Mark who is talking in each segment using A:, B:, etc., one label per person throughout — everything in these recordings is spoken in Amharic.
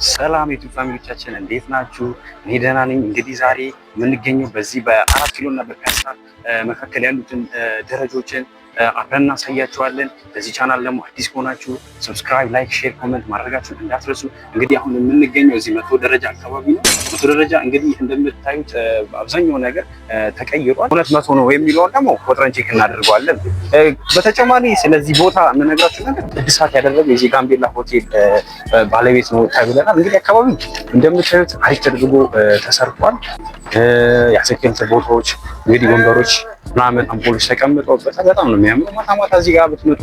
A: ሰላም YouTube family ዎቻችን እንዴት ናችሁ? እኔ ደህና ነኝ። እንግዲህ ዛሬ የምንገኘው በዚህ በአራት ኪሎ እና በፒያሳ መካከል ያሉትን ደረጃዎችን አብረን እናሳያችኋለን። በዚህ ቻናል ደግሞ አዲስ ከሆናችሁ subscribe፣ like፣ share፣ comment ማድረጋችሁን እንዳትረሱ። እንግዲህ አሁን የምንገኘው እዚህ 100 ደረጃ አካባቢ ነው። 100 ደረጃ እንግዲህ እንደምታዩት አብዛኛው ነገር ተቀይሯል። 200 ነው የሚለውን ደግሞ ቆጥረን check እናደርገዋለን። በተጨማሪ ስለዚህ ቦታ የምነግራችሁ ነገር እድሳት ያደረገው የዚህ ጋምቤላ ሆቴል ባለቤት ነው ተብለናል። እንግዲህ አካባቢ እንደምታዩት አሪፍ ተደርጎ ተሰርቷል። የአትክልት ቦታዎች እንግዲህ ወንበሮች ምናምን አምፖሎች ተቀምጠውበታል። በጣም ነው የሚያምሩ። ማታ ማታ እዚህ ጋር ብትመጡ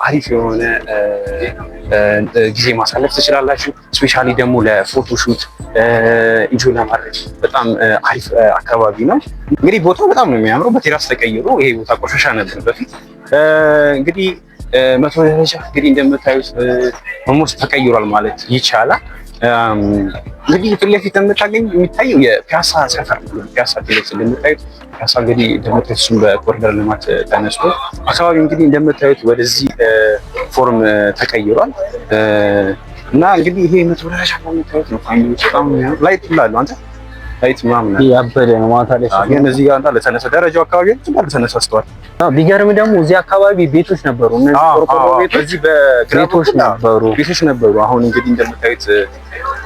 A: አሪፍ የሆነ ጊዜ ማሳለፍ ትችላላችሁ። Specially ደግሞ ለ photoshoot enjoy ለማድረግ በጣም አሪፍ አካባቢ ነው። እንግዲህ ቦታው በጣም ነው የሚያምረው። በ terrace ተቀይሮ ይሄ ቦታ ቆሻሻ ነበር በፊት። እንግዲህ 100 ደረጃ እንግዲህ እንደምታዩት almost ተቀይሯል ማለት ይቻላል። እንግዲህ ፊት ለፊት የምታገኝ የሚታየው የፒያሳ ሰፈር ነው። ፒያሳ ፊት ለፊት እንደምታዩት ፒያሳ እንግዲህ እንደምታዩት እሱም በኮሪደር ልማት ተነስቶ አካባቢ እንግዲህ እንደምታዩት ወደዚህ form ተቀይሯል እና እንግዲህ ይሄ 100 ደረጃ እንደምታዩት ነው። Family ዎች በጣም light ሁላ አንተ light ምናምን
B: ያበደ ነው። ማታ ላይ
A: ግን እዚህ ጋር እንዳለ ተነሳ ደረጃው አካባቢ እንዳለ ተነሳስተዋል።
B: ቢገርም ደግሞ እዚህ አካባቢ ቤቶች ነበሩ። እነዚህ ቆርቆሮ ቤቶች
A: በዚህ በግራ
B: ቤቶች ነበሩ
A: ቤቶች ነበሩ። አሁን እንግዲህ እንደምታዩት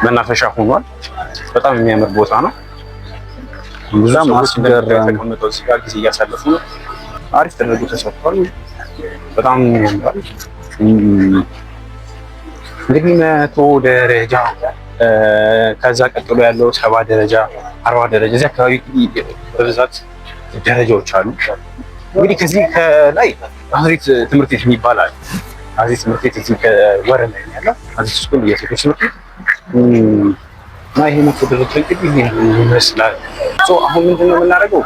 A: መናፈሻ ሆኗል። በጣም የሚያምር ቦታ ነው። ብዙ ሰዎች ተቀምጠው እዚህ ጋር ጊዜ እያሳለፉ ነው። አሪፍ ተደርጎ ተሰርቷል። በጣም ያምራል። እንግዲህ 100 ደረጃ ከዛ ቀጥሎ ያለው 70 ደረጃ፣ 40 ደረጃ እዚህ አካባቢ በብዛት ደረጃዎች አሉ። እንግዲህ ከዚህ ከላይ ናዝሬት ትምህርት ቤት የሚባል አለ። ናዝሬት ትምህርት ቤት እዚህ ከወረን ላይ ያለው ናዝሬት school የሴቶች ትምህርት ቤት እና ይሄ 100 ደረጃ እንግዲህ ይመስላል። So አሁን ምንድን ነው የምናደርገው?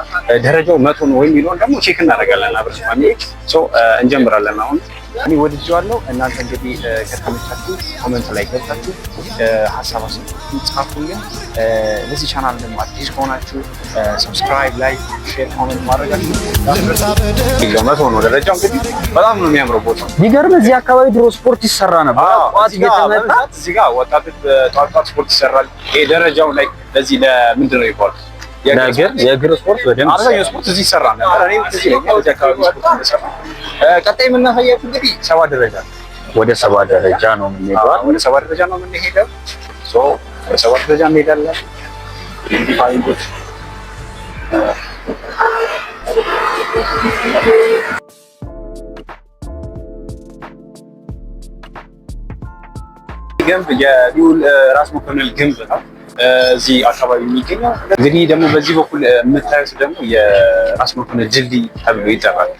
A: ደረጃው 100 ነው ወይ የሚለውን ደግሞ check እናደርጋለን አብረን family ዎች። So እንጀምራለን አሁን። እኔ ወድጄዋለሁ። እናንተ እንግዲህ ከተመቻችሁ comment ላይ ገብታችሁ ሀሳብ አስተያየታችሁን ጻፉልን። ለዚህ ቻናል ደግሞ አዲስ ከሆናችሁ subscribe፣ like፣ share፣ comment ማድረጋችሁ 100 ነው ደረጃው። እንግዲህ በጣም ነው የሚያምረው ቦታ።
B: ቢገርም እዚህ አካባቢ ድሮ ስፖርት ይሰራ ነበር። ጠዋት እየተመጣ
A: እዚህ ጋር ወጣቶች ጠዋት ጠዋት ስፖርት ይሰራል። ይሄ ደረጃው ላይ ለዚህ ለምንድን ነው ይባላል?
B: የእግር ስፖርት በደንብ
A: አብዛኛው ስፖርት እዚህ ይሰራ ነበር። እኔም እዚህ ይለኛል እዚህ አካባቢ ስፖርት እንደሰራ። ቀጣይ የምናሳያችሁ እንግዲህ 70 ደረጃ ነው።
B: ወደ 70 ደረጃ ነው የምንሄደው።
A: ወደ 70 ደረጃ ነው የምንሄደው። So ወደ 70 ደረጃ እንሄዳለን። ፋይንጎች ግንብ የልዑል ራስ መኮንን ግንብ ነው እዚህ አካባቢ የሚገኘው። እንግዲህ ደግሞ በዚህ በኩል የምታዩት ደግሞ የራስ መኮንን ድልድይ ተብሎ ይጠራል።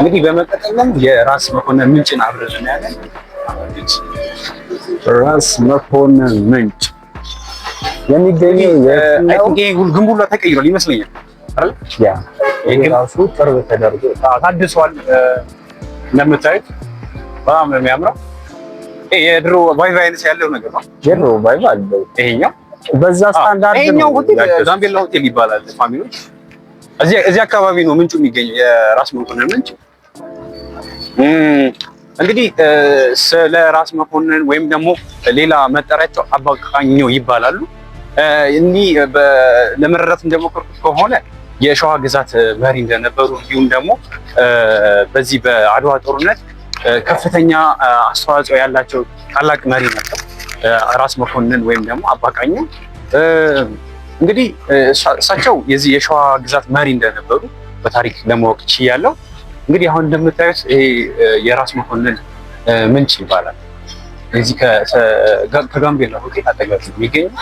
A: እንግዲህ በመቀጠል ደግሞ የራስ መኮንን ምንጭን አብረን እናያለን።
B: ራስ መኮንን ምንጭ የሚገኘው
A: ግንቡ ሁላ ተቀይሯል ይመስለኛል አይደል?
B: ያ ይሄ ራሱ ቅርብ ተደርጎ
A: ታድሷል። እንደምታዩት በጣም ነው የሚያምረው። የድሮ vibe አይነት ያለው ነገር ነው።
B: የድሮ vibe አለው
A: ይሄኛው
B: በዛ ስታንዳርድ ነው።
A: ይሄኛው ሆቴል ጋምቤላ ሆቴል ይባላል። Family ዎች እዚህ አካባቢ ነው ምንጩ የሚገኘው የራስ መኮንን ምንጭ። እንግዲህ ስለ ራስ መኮንን ወይም ደግሞ ሌላ መጠሪያቸው አባ ቃኘው ይባላሉ። እኒህ ለመረዳት እንደሞከርኩት ከሆነ የሸዋ ግዛት መሪ እንደነበሩ እንዲሁም ደግሞ በዚህ በአድዋ ጦርነት ከፍተኛ አስተዋጽኦ ያላቸው ታላቅ መሪ ነበር ራስ መኮንን ወይም ደግሞ አባ ቃኘው። እንግዲህ እሳቸው የዚህ የሸዋ ግዛት መሪ እንደነበሩ በታሪክ ለማወቅ ችያለሁ። እንግዲህ አሁን እንደምታዩት ይሄ የራስ መኮንን ምንጭ ይባላል። እዚህ ከጋምቤላ ሆቴል አጠገብ የሚገኘው።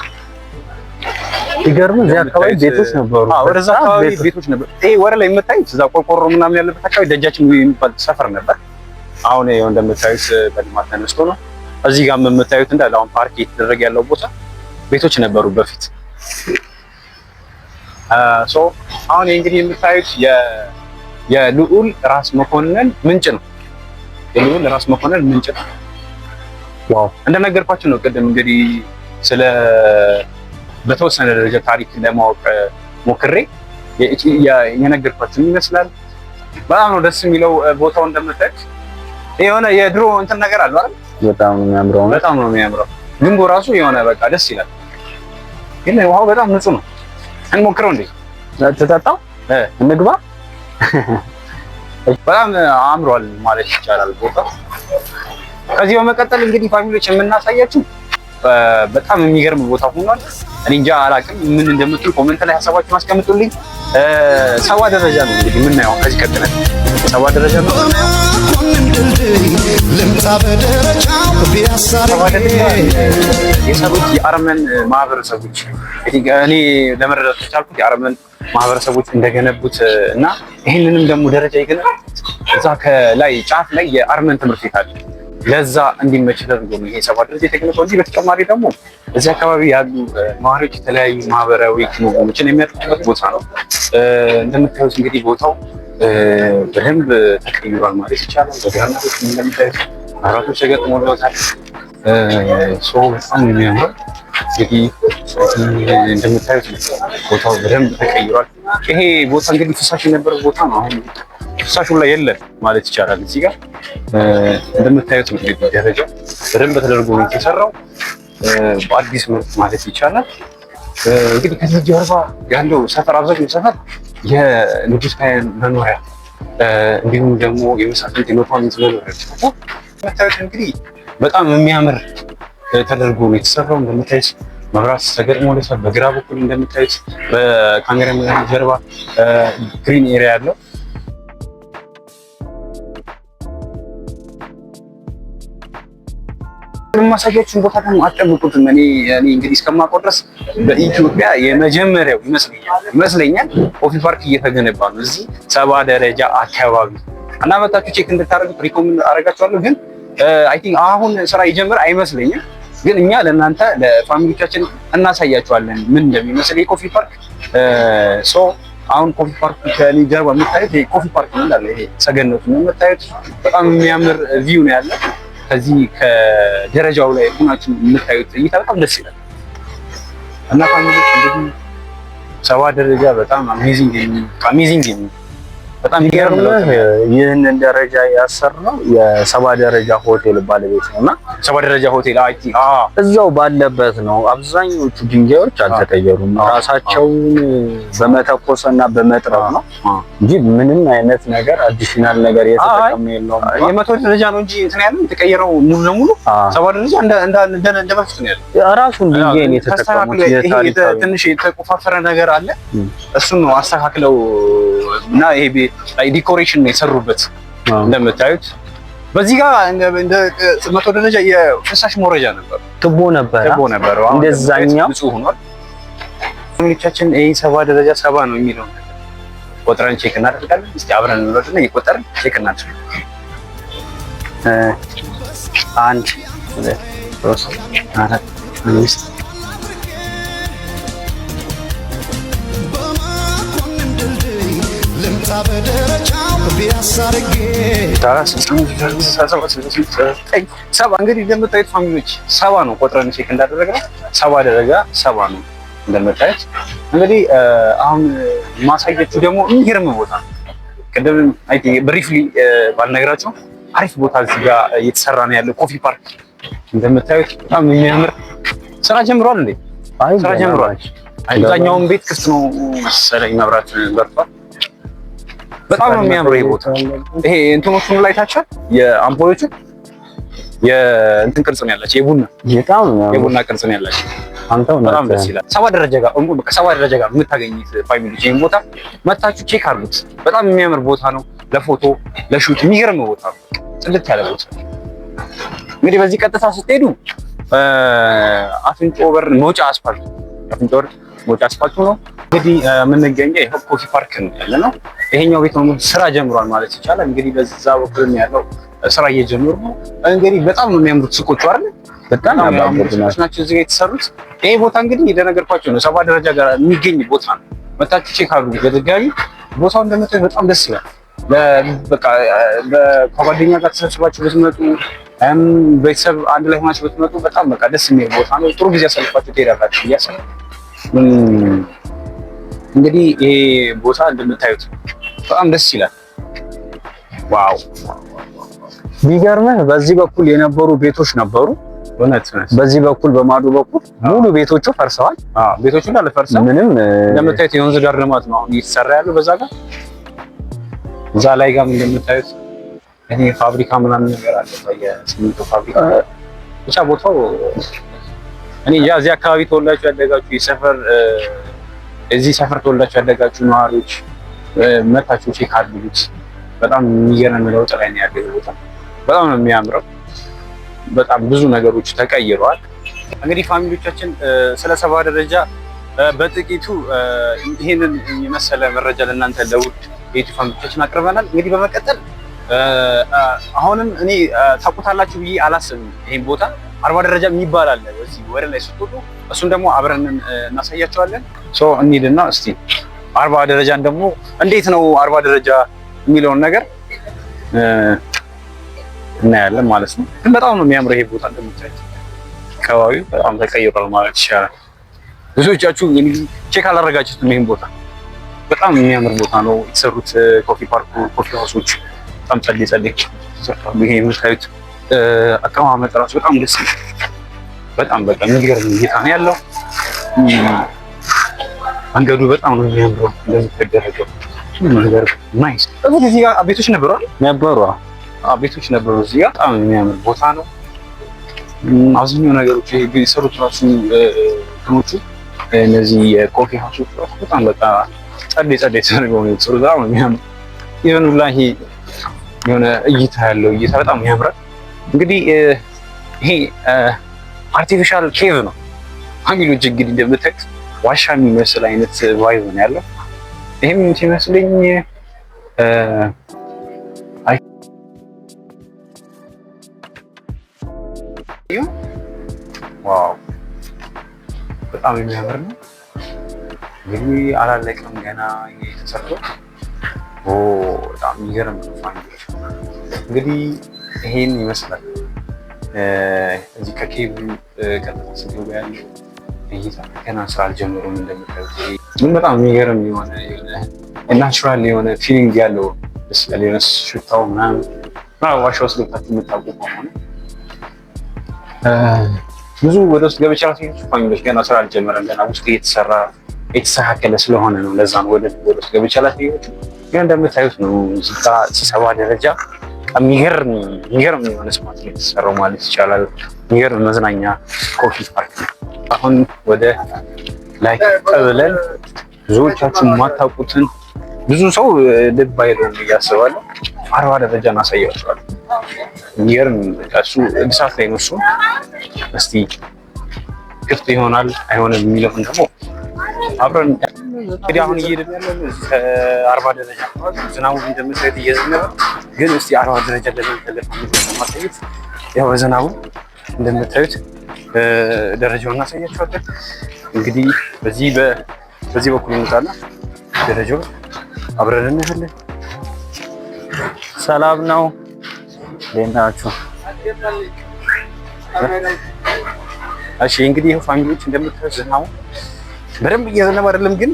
B: ሲገርም እዚህ አካባቢ ቤቶች ነበሩ።
A: ወደዛ አካባቢ ቤቶች ነበሩ። ይሄ ወደ ላይ የምታዩት እዛ ቆርቆሮ ምናምን ያለበት አካባቢ ደጃችን የሚባል ሰፈር ነበር። አሁን ይኸው እንደምታዩት በልማት ተነስቶ ነው። እዚህ ጋር የምታዩት እንዳለ አሁን ፓርክ እየተደረገ ያለው ቦታ ቤቶች ነበሩ በፊት። So አሁን እንግዲህ የምታዩት የልዑል ራስ መኮንን ምንጭ ነው። የልዑል ራስ መኮንን ምንጭ ነው።
B: Wow
A: እንደነገርኳችሁ ነው ቅድም እንግዲህ ስለ በተወሰነ ደረጃ ታሪክ ለማወቅ ሞክሬ የነገርኳችሁ ይመስላል። በጣም ነው ደስ የሚለው ቦታው እንደምታዩት። የሆነ የድሮ እንትን ነገር አለው አይደል?
B: በጣም ነው የሚያምረው።
A: በጣም ነው የሚያምረው። ግንቡ ራሱ የሆነ በቃ ደስ ይላል። ግን ውሃው በጣም ንጹህ ነው። እንሞክረው እንዴ?
B: ትጠጣው? እንግባ።
A: በጣም አምሯል ማለት ይቻላል ቦታ። ከዚህ በመቀጠል እንግዲህ family ዎች የምናሳያችሁ በጣም የሚገርም ቦታ ሆኗል። እኔ እንጃ አላውቅም ምን እንደምትሉ comment ላይ ሀሳባችሁን አስቀምጡልኝ። ሰባ ደረጃ ነው እንግዲህ የምናየው። ከዚህ ቀጥለን ሰባ ደረጃ ነው የምናየው። ሰባ ደረጃ የሰሩት የአርመን ማህበረሰቦች፣ እኔ ለመረዳት ከቻልኩት የአርመን ማህበረሰቦች እንደገነቡት እና ይህንንም ደግሞ ደረጃ የገነቡት እዛ ከላይ ጫፍ ላይ የአርመን ትምህርት ቤት አለ። ለዛ እንዲመች ተደርጎ ነው ይሄ ሰባ ደረጃ የተገነባው። እንጂ በተጨማሪ ደግሞ እዚህ አካባቢ ያሉ ነዋሪዎች የተለያዩ ማህበራዊ ክንውኖችን የሚያደርጉበት ቦታ ነው። እንደምታዩት እንግዲህ ቦታው በደንብ ተቀይሯል ማለት ይቻላል። በግራና በቀኝ እንደምታዩት መብራቶች ተገጥሞለታል። So በጣም ነው የሚያምረው። እንግዲህ እንደምታዩት ቦታው በደንብ ተቀይሯል። ይሄ ቦታ እንግዲህ ፍሳሽ የነበረው ቦታ ነው። አሁን ፍሳሹ ላይ የለም ማለት ይቻላል። እዚህ ጋር እንደምታዩት ነው እንግዲህ ደረጃው በደንብ ተደርጎ ነው የተሰራው በአዲስ መልክ ማለት ይቻላል። እንግዲህ ከዚህ ጀርባ ያለው ሰፈር አብዛኛው ሰፈር የንጉሳውያን መኖሪያ እንዲሁም ደግሞ የመሳፍንት የመኳንንት መኖሪያዎች ናቸው። እንደምታዩት እንግዲህ በጣም የሚያምር ተደርጎ ነው የተሰራው። እንደምታዩት መብራት ተገጥሞለታል። በግራ በኩል እንደምታዩት በካሜራ ጀርባ green area ያለው። የማሳያችሁን ቦታ ደግሞ አትጠብቁትም። እኔ እንግዲህ እስከማውቀው ድረስ በኢትዮጵያ የመጀመሪያው ይመስለኛል coffee park እየተገነባ ነው እዚህ ሰባ ደረጃ አካባቢ እና መታችሁ check እንድታደርጉት recommend አደርጋችኋለሁ። ግን I think አሁን ስራ ይጀምር አይመስለኝም። ግን እኛ ለእናንተ ለ family ዎቻችን እናሳያችኋለን ምን እንደሚመስል የ coffee park። So አሁን coffee park ከኔ ጀርባ የምታዩት ይሄ coffee park ነው እንዳለ፣ ይሄ ሰገነቱ ነው የምታዩት። በጣም የሚያምር view ነው ያለው። ከዚህ ከደረጃው ላይ ሆናችሁ የምታዩት እይታ በጣም ደስ ይላል። እና family ዎች እንግዲህ ሰባ ደረጃ በጣም amazing በጣም የሚገርም ለውጥ ነው።
B: ይህንን ደረጃ ያሰራው የሰባ ደረጃ ሆቴል ባለቤት ነው እና
A: ሰባ ደረጃ ሆቴል I think
B: እዛው ባለበት ነው። አብዛኞቹ ድንጋዮች አልተቀየሩም። ራሳቸውን በመተኮስ እና በመጥረብ ነው እንጂ ምንም አይነት ነገር additional ነገር የተጠቀመ የለውም።
A: የመቶ ደረጃ ነው እንጂ እንትን ያለው የተቀየረው ሙሉ ለሙሉ ሰባ ደረጃ እንደ እንደ እንደ እንደ በፊቱ ነው ያለው።
B: ራሱን ድንጋይ ነው የተጠቀሙት።
A: ይሄ
B: የታሪካዊ
A: ትንሽ የተቆፋፈረ ነገር አለ። እሱን ነው አስተካክለው እና ይሄ decoration ነው የሰሩበት። እንደምታዩት በዚህ ጋር እንደ መቶ ደረጃ የፍሳሽ መውረጃ ነበር፣
B: ትቦ ነበር፣
A: ትቦ ነበር። አሁን
B: እንደዛኛው
A: ንጹህ ሆኗል። family ዎቻችን ይሄ ሰባ ደረጃ ሰባ ነው የሚለው ቆጥረን check እናደርጋለን። እስቲ አብረን እንውረድና እየቆጠርን check እናድርግ።
B: አንድ፣ ሁለት፣ ሶስት፣ አራት፣ አምስት።
C: በመኮንን ድልድይ ልምጣ በደረጃው ቢያሳርጌ።
A: ሰባ። እንግዲህ እንደምታዩት family ዎች ሰባ ነው። ቆጥረን check እንዳደረግነው ሰባ ደረጃ ሰባ ነው። እንደምታዩት እንግዲህ አሁን ማሳያችሁ ደግሞ የሚገርም ቦታ ነው። ቅድም I think briefly ባልነግራችሁ አሪፍ ቦታ እዚህ ጋር እየተሰራ ነው ያለው coffee park። እንደምታዩት በጣም የሚያምር ስራ ጀምሯል እንዴ?
B: አይ
A: ስራ ጀምሯል። አብዛኛውን ቤት ክፍት ነው መሰለኝ፣ መብራት በርቷል። በጣም ነው የሚያምረው ይሄ ቦታ። ይሄ እንትኖቹን ላይ ታቻል፣ የአምፖሎቹ የእንትን ቅርጽ ነው ያላቸው፣ የቡና
B: በጣም ነው።
A: የቡና ቅርጽ ነው ያላቸው።
B: አንተው
A: በጣም ደስ ይላል። ሰባ ደረጃ ጋር እንቁ በቃ ሰባ ደረጃ ጋር የምታገኙት family ዎች ይሄን ቦታ መታችሁ check አድርጉት። በጣም የሚያምር ቦታ ነው። ለፎቶ ለ shoot የሚገርም ቦታ ነው። ጽድት ያለ ቦታ። እንግዲህ በዚህ ቀጥታ ስትሄዱ አፍንጮ በር መውጫ አስፋልት፣ አፍንጮ በር መውጫ አስፋልቱ ነው። እንግዲህ የምንገኘው ይኸው coffee park ነው ያለ ነው። ይሄኛው ቤት ነው ስራ ጀምሯል ማለት ይቻላል። እንግዲህ በዛ በኩልም ያለው ስራ እየጀመሩ ነው። እንግዲህ በጣም ነው የሚያምሩት ሱቆቹ አይደል?
B: በጣም
A: በጣም የሚያምሩ
B: ያባብሩ
A: ሱቆች ናቸው እዚህ ጋር የተሰሩት። ይሄ ቦታ እንግዲህ እንደነገርኳቸው ነው ሰባ ደረጃ ጋር የሚገኝ ቦታ ነው። መታችሁ check አድርጉ። በድጋሚ ቦታው እንደምታዩት በጣም ደስ ይላል። በቃ ከጓደኛ ጋር ተሰብስባችሁ ብትመጡ፣ ቤተሰብ አንድ ላይ ሆናችሁ ብትመጡ በጣም በቃ ደስ የሚል ቦታ ነው። ጥሩ ጊዜ አሳልፋችሁ ትሄዳላችሁ ብዬ አስባለሁ። እንግዲህ ይሄ ቦታ እንደምታዩት በጣም ደስ ይላል። Wow!
B: ቢገርምህ በዚህ በኩል የነበሩ ቤቶች ነበሩ።
A: እውነት እውነት።
B: በዚህ በኩል በማዶ በኩል ሙሉ ቤቶቹ ፈርሰዋል።
A: አዎ፣ ቤቶቹ እንዳለ ፈርሰው
B: ምንም
A: እንደምታዩት የወንዝ ዳር ልማት ነው አሁን እየተሰራ ያለው በዛ ጋር፣ እዛ ላይ ጋርም እንደምታዩት ይሄ ፋብሪካ ምናምን ነገር አለ፣ የሲሚንቶ ፋብሪካ። ብቻ ቦታው እኔ ያ እዚህ አካባቢ ተወልዳችሁ ያደጋችሁ የሰፈር እዚህ ሰፈር ተወልዳችሁ ያደጋችሁ ነዋሪዎች መታችሁ check አድርጉት። በጣም የሚገርም ለውጥ ላይ ነው ያለው ቦታ። በጣም ነው የሚያምረው። በጣም ብዙ ነገሮች ተቀይረዋል። እንግዲህ family ዎቻችን ስለ ሰባ ደረጃ በጥቂቱ ይህንን የመሰለ መረጃ ለእናንተ ለውድ የዩቲዩብ family ዎቻችን አቅርበናል። እንግዲህ በመቀጠል አሁንም እኔ ታውቁታላችሁ ብዬ አላስብም። ይሄን ቦታ 40 ደረጃ የሚባል አለ በዚህ ወደ ላይ ስትወጡ፣ እሱን ደግሞ አብረን እናሳያቸዋለን። So እንሂድና እስቲ 40 ደረጃን ደግሞ እንዴት ነው 40 ደረጃ የሚለውን ነገር እናያለን ማለት ነው። ግን በጣም ነው የሚያምረው ይሄ ቦታ፣ እንደምታዩት አካባቢው በጣም ተቀይሯል ማለት ይቻላል። ብዙዎቻችሁ እንግዲህ check አላደረጋችሁትም ይሄን ቦታ። በጣም የሚያምር ቦታ ነው። የተሰሩት coffee park ኡ፣ coffee house ኦች በጣም ጸዴ ጸዴ ተሰርተዋል። ይሄ የምታዩት አቀማመጥ ራሱ በጣም ደስ ይላል። በጣም በቃ የሚገርም እይታ ነው ያለው። መንገዱ በጣም ነው የሚያምረው። እንደዚህ ተደረገው ሁሉ ነገር nice። እዚህ ጋር ቤቶች ነበሩ አይደል?
B: ነበሩ።
A: አዎ፣ ቤቶች ነበሩ። እዚህ ጋር በጣም የሚያምር ቦታ ነው። አብዛኛው ነገሮች ይሄ የሰሩት ራሱ እንትኖቹ እነዚህ የ coffee house ኦች ራሱ በጣም በቃ ጸዴ ጸዴ ተደርገው ነው የተሰሩት። በጣም ነው የሚያምር። Even ሁላ ይሄ የሆነ እይታ ያለው እይታ በጣም ያምራል። እንግዲህ ይሄ artificial cave ነው family ዎች። እንግዲህ እንደምታዩት ዋሻ የሚመስል አይነት vibe ነው ያለው። ይሄም ሲመስለኝ አይ wow፣ በጣም የሚያምር ነው። እንግዲህ አላለቀም ገና ተሰርቶ። ኦ፣ በጣም የሚገርም ነው family ዎች። እንግዲህ ይሄን ይመስላል። እዚህ ከ cave ቀጥታ ስትገቡ ያለው እይታ ገና ስራ አልጀመሩም እንደምታዩት። ግን በጣም የሚገርም የሆነ natural የሆነ feeling ያለው ደስ ይላል። የሆነ ሽታው ምናምን ዋሻ ውስጥ ገብታችሁ የምታውቁ ከሆነ፣ ብዙ ወደ ውስጥ ገብቼ ራሱ family ዎች ገና ስራ አልጀመረም። ገና ውስጥ እየተሰራ የተስተካከለ ስለሆነ ነው። ለዛ ነው ወደ ውስጥ ገብቼ አላሳየኋችሁም። ግን እንደምታዩት ነው፣ እዚህ ጋ ሰባ ደረጃ የሚገርም የሚገርም የሆነ spot ነው የተሰራው ማለት ይቻላል። የሚገርም መዝናኛ coffee park ነው። አሁን ወደ ላይ ብለን ብዙዎቻችሁ የማታውቁትን፣ ብዙ ሰው ልብ አይለውም ብዬ አስባለሁ፣ 40 ደረጃ እናሳያችኋለን። የሚገርም እሱ እድሳት ላይ ነው። እሱ እስቲ ክፍት ይሆናል አይሆንም የሚለውን ደግሞ አብረን እንግዲህ አሁን እየሄድን ያለን ከ40 ደረጃ አካባቢ፣ ዝናቡ እንደምታዩት እየዘነበ፣ ግን እስቲ 40 ደረጃ ለእናንተ ለ family ለማሳየት ያው በዝናቡ እንደምታዩት ደረጃውን እናሳያችኋለን። እንግዲህ በዚህ በኩል እንውጣና ደረጃውን አብረን እናያለን።
B: ሰላም ነው። እንዴት ናችሁ?
A: እሺ፣ እንግዲህ ይኸው family ዎች እንደምታዩት ዝናቡ በደንብ እየዘነበ አይደለም፣ ግን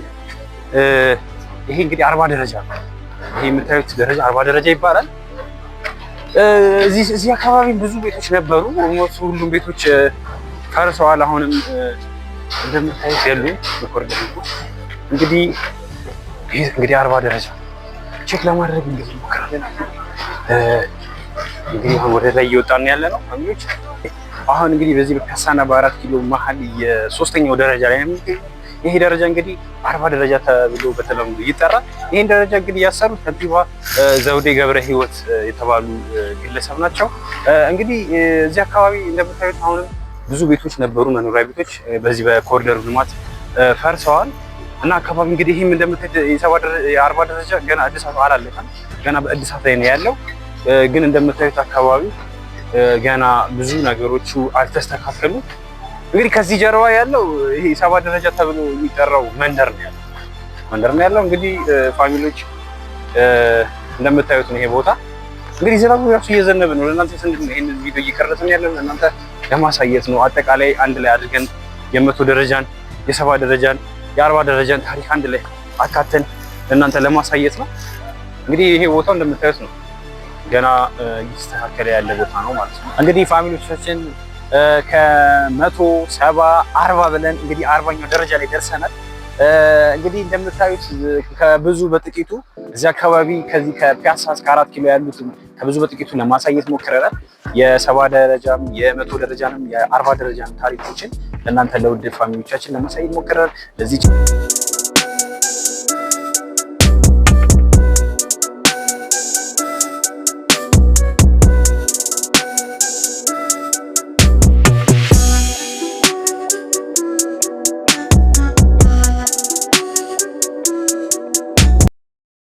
A: ይሄ እንግዲህ 40 ደረጃ ነው። ይሄ የምታዩት ደረጃ 40 ደረጃ ይባላል። እዚህ አካባቢ ብዙ ቤቶች ነበሩ። Almost ሁሉም ቤቶች ፈርሰዋል። አሁንም እንደምታዩት ያሉ በኮሪደር እንግዲህ ይሄ እንግዲህ 40 ደረጃ check ለማድረግ እንግዲህ እንሞክራለን። እንግዲህ አሁን ወደ ላይ እየወጣን ያለ ነው family ዎች። አሁን እንግዲህ በዚህ በፒያሳና በ4 ኪሎ መሀል የሶስተኛው ደረጃ ላይ ነው የሚገኘው። ይሄ ደረጃ እንግዲህ 40 ደረጃ ተብሎ በተለምዶ ይጠራል። ይሄን ደረጃ እንግዲህ ያሰሩት ከንቲባ ዘውዴ ገብረ ሕይወት የተባሉ ግለሰብ ናቸው። እንግዲህ እዚህ አካባቢ እንደምታዩት አሁንም ብዙ ቤቶች ነበሩ፣ መኖሪያ ቤቶች በዚህ በኮሪደር ልማት ፈርሰዋል። እና አካባቢ እንግዲህ ይህም እንደምታዩት የ40 ደረጃ ገና እድሳቱ አላለቀም። ገና በእድሳት ላይ ነው ያለው። ግን እንደምታዩት አካባቢ ገና ብዙ ነገሮቹ አልተስተካከሉም። እንግዲህ ከዚህ ጀርባ ያለው ይሄ ሰባ ደረጃ ተብሎ የሚጠራው መንደር ነው ያለው። እንግዲህ family ዎች እንደምታዩት ነው ይሄ ቦታ። እንግዲህ ዝናቡ ራሱ እየዘነበ ነው። ለእናንተ ስንል ነው ይሄንን ቪዲዮ እየቀረጽን ያለው፣ ለእናንተ ለማሳየት ነው። አጠቃላይ አንድ ላይ አድርገን የ100 ደረጃን፣ የ70 ደረጃን፣ የ40 ደረጃን ታሪክ አንድ ላይ አካተን ለእናንተ ለማሳየት ነው። እንግዲህ ይሄ ቦታው እንደምታዩት ነው። ገና እየተስተካከለ ያለ ቦታ ነው ማለት ነው። እንግዲህ family ዎቻችን ከ100፣ 70፣ 40 ብለን እንግዲህ 40ኛው ደረጃ ላይ ደርሰናል። እንግዲህ እንደምታዩት ከብዙ በጥቂቱ እዚህ አካባቢ ከዚህ ከፒያሳ እስከ 4 ኪሎ ያሉትን ከብዙ በጥቂቱ ለማሳየት ሞክረናል። የ70 ደረጃም የ100 ደረጃንም የ40 ደረጃንም ታሪኮችን ለእናንተ ለውድ family ዎቻችን ለማሳየት ሞክረናል። ለዚህ